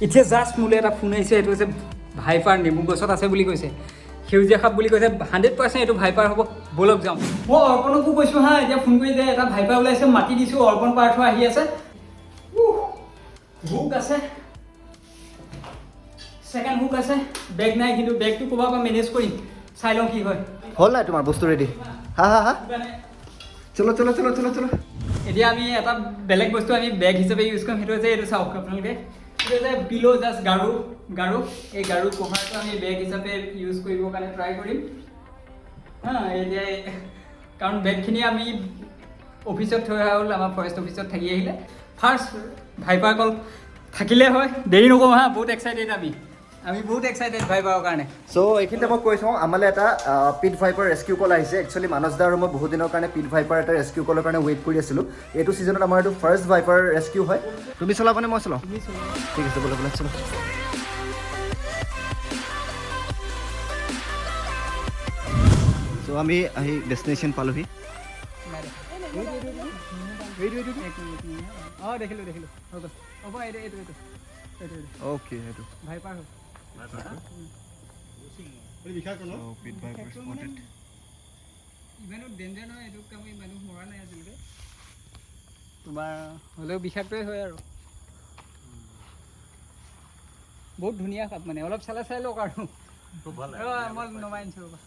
এতিয়া জাষ্ট মোলৈ এটা ফোন আহিছে, এইটো হৈছে ভাইপাৰ, নেমু গছত আছে বুলি কৈছে, সেউজীয়া সাপ বুলি কৈছে। 100% এইটো ভাইপাৰ হ'ব। ব'লক যাওঁ। মই অৰ্পণকো কৈছোঁ হা, এতিয়া ফোন কৰি যে এটা ভাইপাৰ ওলাইছে, মাতি দিছোঁ। অৰ্পণ পাৰ্থ আহি আছে। হুক আছে, ছেকেণ্ড হুক আছে, বেগ নাই কিন্তু বেগটো ক'ৰবাৰ পৰা মেনেজ কৰিম, চাই লওঁ কি হয়। হ'ল নাই তোমাৰ বস্তু ৰেডি? হা হা হা, চলো চলো চলো চলো চলো। এতিয়া আমি এটা বেলেগ বস্তু আমি বেগ হিচাপে ইউজ কৰিম, সেইটো হৈছে এইটো চাওক আপোনালোকে, এইটো হৈছে পিল', জাষ্ট গাৰু গাৰু। এই গাৰু কভাৰটো আমি বেগ হিচাপে ইউজ কৰিবৰ কাৰণে ট্ৰাই কৰিম। হা, এতিয়া কাৰণ বেগখিনি আমি অফিচত থৈ অহা হ'ল, আমাৰ ফৰেষ্ট অফিচত থাকি আহিলে। ফাৰ্ষ্ট ভাইপাৰ কল থাকিলে হয়, দেৰি নকৰোঁ। হা, বহুত এক্সাইটেড আমি, আমি বহুত এক্সাইটেড ভাইপাৰৰ কাৰণে। চ' এইখিনিতে মই কৈ থওঁ, আমালৈ এটা পিট ভাইপাৰ ৰেস্কিউ কল আহিছে। একচুৱেলি মানস দা আৰু মই বহুত দিনৰ কাৰণে পিট ভাইপাৰ এটা ৰেস্কিউ কলৰ কাৰণে ৱেইট কৰি আছিলোঁ। এইটো ছিজনত আমাৰ এইটো ফাৰ্ষ্ট ভাইপাৰ ৰেস্কিউ হয়। তুমি চলাবানে মই চলাওঁ? ঠিক আছে, বোলে বোলে চলো। চ' আমি আহি ডেষ্টিনেশ্যন পালোহি। অঁ, দেখিলোঁ দেখিলোঁ, হৈ গ'ল, হ'ব। এইটো এইটো এইটো এইটো এইটো। অ'কে, সেইটো। ভাইপাৰ হ'ল। Pit viper spotted. ইমানো ডেঞ্জাৰ নহয় এইটো কাম, মানুহ মৰা নাই আজিলৈকে তোমাৰ, হ'লেও বিষাক্তই হয় আৰু বহুত ধুনীয়া সাপ, মানে অলপ চালে চাই লওক আৰু। মই নমাই আনিছোঁ, ৰ'বা।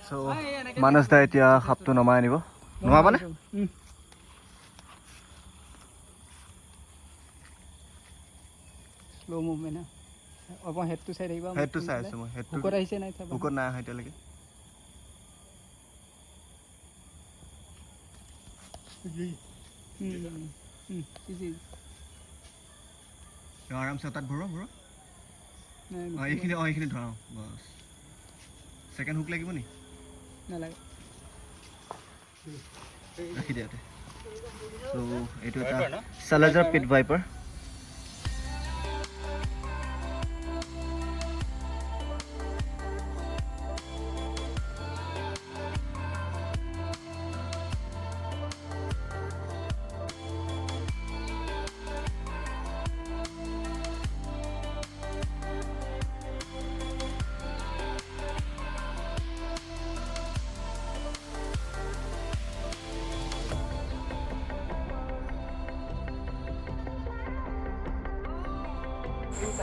চ' মানস দা এতিয়া সাপটো নমাই আনিব। নমাবানে? উম। শ্ল' মুভমেণ্ট হা, অকণ হেডটো চাই থাকিবা। হেডটো চাই আছোঁ মই, হেডটো। হুকত আহিছে নাই চাবা। হুকত নাই অহা এতিয়ালৈকে। ইজি। আৰামছে তাত ভৰোৱা ভৰোৱা। নাই। অঁ, এইখিনি, অঁ, এইখিনি ধৰা বাছ। ছেকেণ্ড হুক লাগিব নি? নালাগে। ৰাখি দিয়া ইয়াতে। চ' এইটো এটা চালাজাৰ পিট ভাইপাৰ।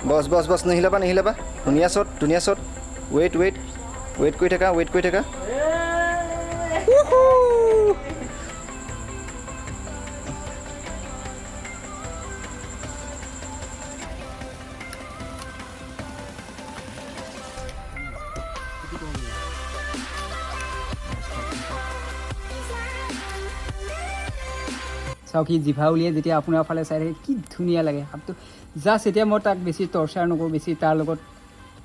বছ বছ বছ, নিহিলাবা নিহিলাবা। ধুনীয়া শ্বট, ধুনীয়া শ্বট। ৱেইট ৱেইট, ৱেইট কৰি থাকা, ৱেইট কৰি থাকা। চাওক, সি জিভা উলিয়াই যেতিয়া আপোনাৰ ফালে চাই থাকে, কি ধুনীয়া লাগে সাপটো। জাষ্ট এতিয়া মই তাক বেছি টৰ্চাৰ নকৰোঁ, বেছি তাৰ লগত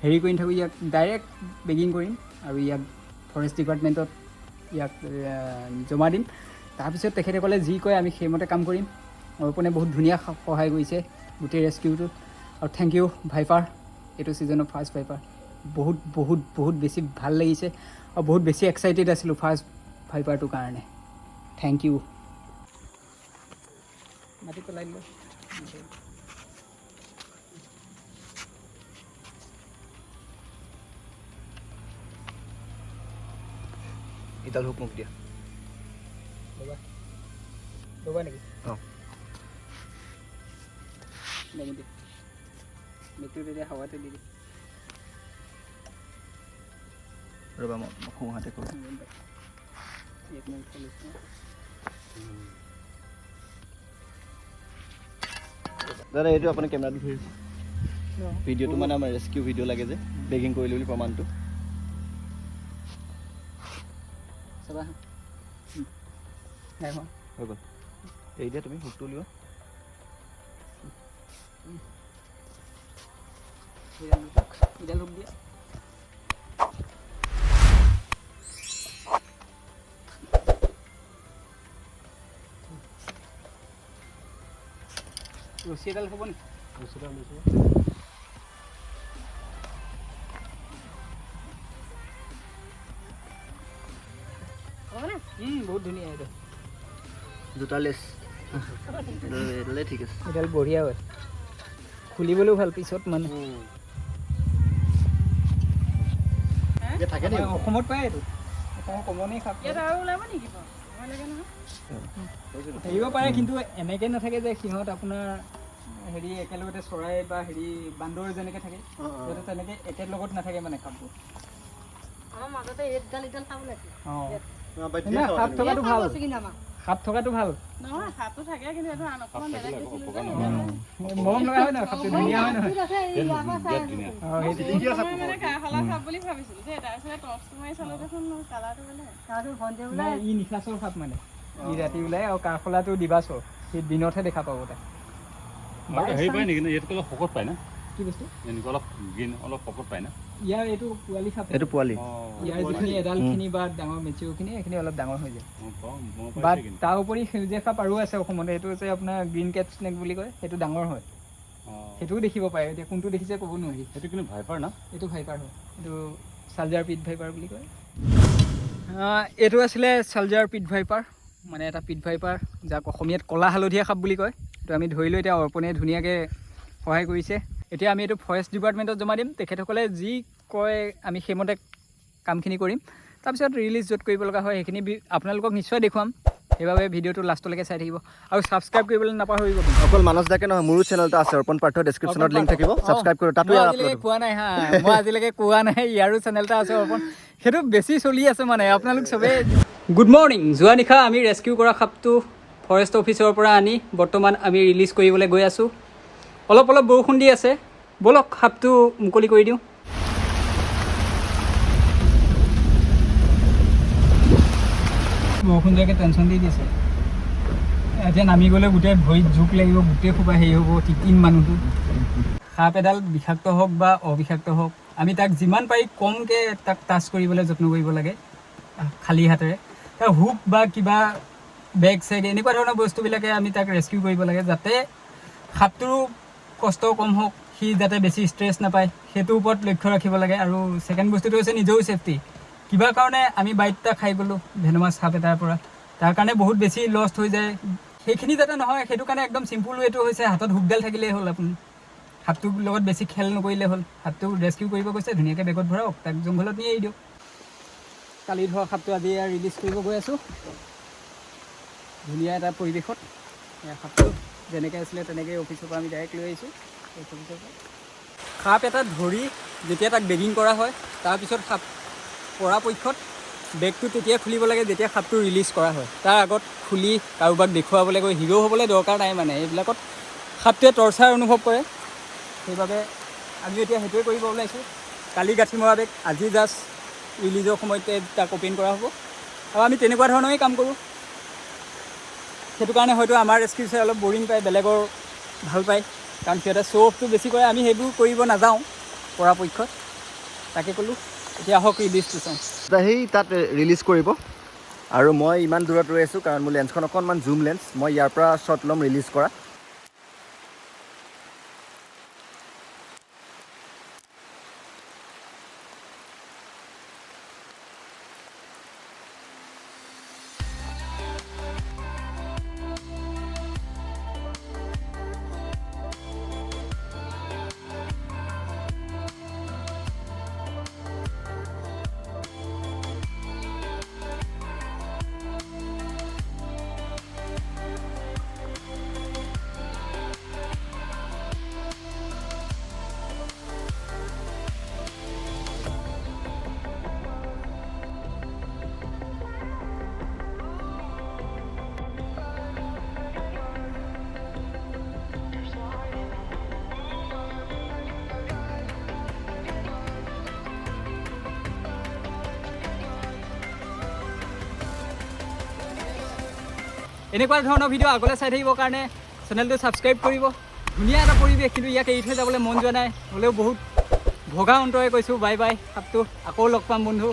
হেৰি কৰি নাথাকোঁ। ইয়াক ডাইৰেক্ট বেগিং কৰিম আৰু ইয়াক ফৰেষ্ট ডিপাৰ্টমেণ্টত ইয়াক জমা দিম। তাৰপিছত তেখেতসকলে যি কয় আমি সেইমতে কাম কৰিম। অৰ্পণে বহুত ধুনীয়া সহায় কৰিছে গোটেই ৰেস্কিউটোত আৰু thank U viper. এইটো ছিজনৰ ফাৰ্ষ্ট ভাইপাৰ, বহুত বহুত বহুত বেছি ভাল লাগিছে আৰু বহুত বেছি এক্সাইটেড আছিলোঁ ফাৰ্ষ্ট ভাইপাৰটোৰ কাৰণে। Thank U. মাটি পেলাই দিলোঁ। ইডাল হুক মোক দিয়া। ল'বা ল'বা নেকি? অঁ। দাঙি দিয়ে বেগটো, তেতিয়া হাৱাতে দি দিয়ে। ৰ'বা, মই সোঁহাতে কৰোঁ। ইয়াত মই উঠাই লৈছোঁ। দাদা, এইটো আপুনি কেমেৰাটো ধৰিছে, ভিডিঅ'টো মানে আমাৰ ৰেস্কিউ ভিডিঅ' লাগে যে, বেগিং কৰিলোঁ বুলি প্ৰমাণটো। চাবা, নাই হোৱা। হৈ গ'ল, এৰি দিয়া, তুমি হুকটো উলিওৱা। ইডাল হুক দিয়া। ৰছী এডাল হ'ব নেকি? বহুত ধুনীয়া এইটো। জোতা লেছ, এইডালে ঠিক আছে। এডাল বঢ়িয়া হয়। খুলিবলৈও ভাল পিছত মানে। ইয়াত থাকে নেকি? আমাৰ অসমত পায় এইটো, অসমৰ কমনেই সাপ। ইয়াত আৰু ওলাব নেকি বাৰু? ভয় লাগে নহয়। থাকিব পাৰে, কিন্তু এনেকৈ নাথাকে যে সিহঁত আপোনাৰ হেৰি একেলগতে চৰাই বা হেৰি বান্দৰ যেনেকৈ থাকে, সিহঁতে তেনেকৈ একেলগত নাথাকে মানে সাপবোৰ। আমাৰ মাজতে এইডাল এইডাল সাপ ওলাইছে। অঁ। নাই, সাপ থকাটো ভাল। কৈছো কিন্তু আমাৰ সাপ থকাটো ভাল। নহয়, সাপটো থাকে কিন্তু এইটো আন অকণমান বেলেগ দেখিলো যে। মৰম লগা হয় নহয় সাপটো, ধুনীয়া হয় নহয়? আছে, ইয়াৰ পৰা চাই আছো। অঁ, সেইটো। মই মানে কাঁহশলা সাপ বুলি ভাবিছিলো দেই, তাৰপিছতে টৰ্চটো মাৰি চালো দেখোন কালাৰটো বেলেগ। নাই, ই নিশাচৰ সাপ মানে, ই ৰাতি ওলাই আৰু কাঁহশলাটো দিবাচৰ, সি দিনতহে দেখা পাব তাক। আৰু হেৰি পায় নেকি? ইয়াতকৈ অলপ শকত পায় না? কি বস্তু? এনেকুৱা অলপ গ্ৰীণ, অলপ শকত পায় না? ইয়াৰ এইটো পোৱালি সাপ। এইটো পোৱালি। ইয়াৰ যিখিনি এডালখিনি বা ডাঙৰ মেচিউৰখিনি, সেইখিনি অলপ ডাঙৰ হৈ যায়। অঁ, পাওঁ, মই বা পাইছোঁ কিন্তু। তাৰ উপৰি সেউজীয়া সাপ আৰু আছে অসমত, সেইটো হৈছে আপোনাৰ গ্ৰীণ কেট স্নেক বুলি কয়, সেইটো ডাঙৰ হয়। সেইটোও দেখিব পাৰে, এতিয়া কোনটো দেখিছে ক'ব নোৱাৰি। সেইটো কিন্তু ভাইপাৰ না? এইটো ভাইপাৰ হয়, এইটো চালজাৰ পিট ভাইপাৰ বুলি কয়। এইটো আছিলে চালজাৰ পিট ভাইপাৰ, মানে এটা পিট ভাইপাৰ, যাক অসমীয়াত ক'লা হালধীয়া সাপ বুলি কয়। এইটো আমি ধৰিলোঁ, এতিয়া অৰ্পণে ধুনীয়াকৈ সহায় কৰিছে। এতিয়া আমি এইটো ফৰেষ্ট ডিপাৰ্টমেণ্টত জমা দিম, তেখেতসকলে যি কয় আমি সেইমতে কামখিনি কৰিম। তাৰপিছত ৰিলিজ য'ত কৰিব লগা হয় সেইখিনি আপোনালোকক নিশ্চয় দেখুৱাম। সেইবাবে ভিডিঅ'টো লাষ্টলৈকে চাই থাকিব আৰু ছাবস্ক্ৰাইব কৰিবলৈ নাপাহৰিব কিন্তু। অকল মানস দাকে নহয়, মোৰো চেনেল এটা আছে অৰ্পণ পাৰ্থ, ডেছক্ৰিপশ্যনত লিংক থাকিব, ছাবস্ক্ৰাইব কৰিব, তাতো মই ইয়াৰ আজিলৈকে আপলোড হ'ব। কোৱা নাই হা, মই আজিলৈকে কোৱা নাই। ইয়াৰো চেনেল এটা আছে অৰ্পণ, সেইটো বেছি চলি আছে মানে আপোনালোক চবেই। Good morning. যোৱা নিশা আমি ৰেস্কিউ কৰা সাপটো ফৰেষ্ট অফিচৰ পৰা আনি বৰ্তমান আমি ৰিলিজ কৰিবলৈ গৈ আছোঁ। অলপ অলপ বৰষুণ দি আছে, ব'লক সাপটো মুকলি কৰি দিওঁ। বৰষুণ দিয়াকে টেনশ্যন দি দিছে, এতিয়া নামি গ'লে গোটেই ভৰিত জোক লাগিব, গোটেই সোপা হেৰি হ'ব, তিতিম মানুহটো। সাপ এডাল বিষাক্ত হওক বা অবিষাক্ত হওক, আমি তাক যিমান পাৰি কমকৈ তাক টাচ কৰিবলৈ যত্ন কৰিব লাগে খালী হাতেৰে। তাৰ হুক বা কিবা বেগ চেগ এনেকুৱা ধৰণৰ বস্তুবিলাকে আমি তাক ৰেস্কিউ কৰিব লাগে, যাতে সাপটোৰো কষ্ট কম হওক, সি যাতে বেছি ষ্ট্ৰেছ নাপায়, সেইটোৰ ওপৰত লক্ষ্য ৰাখিব লাগে। আৰু ছেকেণ্ড বস্তুটো হৈছে নিজৰো ছেফটি। কিবা কাৰণে আমি বাইট এটা খাই গ'লোঁ ভেনমাছ সাপ এটাৰ পৰা, তাৰ কাৰণে বহুত বেছি লষ্ট হৈ যায়। সেইখিনি যাতে নহয় সেইটো কাৰণে একদম চিম্পুল ৱেটো হৈছে হাতত হুকডাল থাকিলেই হ'ল, আপুনি সাপটোৰ লগত বেছি খেল নকৰিলে হ'ল। সাপটো ৰেস্কিউ কৰিব গৈছে, ধুনীয়াকৈ বেগত ভৰাওক, তাক জংঘলত নি এৰি দিয়ক। কালি ধোৱা সাপটো আজি এয়া ৰিলিজ কৰিব গৈ আছোঁ ধুনীয়া এটা পৰিৱেশত। এয়া সাপটো যেনেকৈ আছিলে তেনেকৈ অফিচৰ পৰা আমি ডাইৰেক্ট লৈ আহিছোঁ। অফিচৰ পৰা সাপ এটা ধৰি যেতিয়া তাক বেগিং কৰা হয়, তাৰপিছত সাপ পৰাপক্ষত বেগটো তেতিয়া খুলিব লাগে যেতিয়া সাপটো ৰিলিজ কৰা হয়। তাৰ আগত খুলি কাৰোবাক দেখুৱাবলৈ গৈ হিৰ' হ'বলৈ দৰকাৰ নাই, মানে এইবিলাকত সাপটোৱে টৰ্চাৰ অনুভৱ কৰে। সেইবাবে আমি এতিয়া সেইটোৱে কৰিব ওলাইছোঁ। কালি গাঁঠি মৰা বেগ আজি জাষ্ট ৰিলিজৰ সময়তে তাক অ'পেন কৰা হ'ব আৰু আমি তেনেকুৱা ধৰণৰে কাম কৰোঁ। সেইটো কাৰণে হয়তো আমাৰ ৰেস্কিউ চাই অলপ বৰিং পায়, বেলেগৰ ভাল পায়, কাৰণ সিহঁতে শ্ব' অফটো বেছি কৰে। আমি সেইবোৰ কৰিব নাযাওঁ পৰাপক্ষত, তাকে ক'লোঁ। এতিয়া আহক ৰিলিজটো চাওঁ। সেই তাত ৰিলিজ কৰিব আৰু মই ইমান দূৰত ৰৈ আছোঁ কাৰণ মোৰ লেন্সখন অকণমান জুম লেন্স, মই ইয়াৰ পৰা শ্বট ল'ম ৰিলিজ কৰা। এনেকুৱা ধৰণৰ ভিডিঅ' আগলৈ চাই থাকিবৰ কাৰণে চেনেলটো ছাবস্ক্ৰাইব কৰিব। ধুনীয়া এটা পৰিৱেশ, কিন্তু ইয়াক এৰি থৈ যাবলৈ মন যোৱা নাই, হ'লেও বহুত ভগা অন্তৰে কৈছোঁ বাই বাই সাপটো, আকৌ লগ পাম বন্ধু।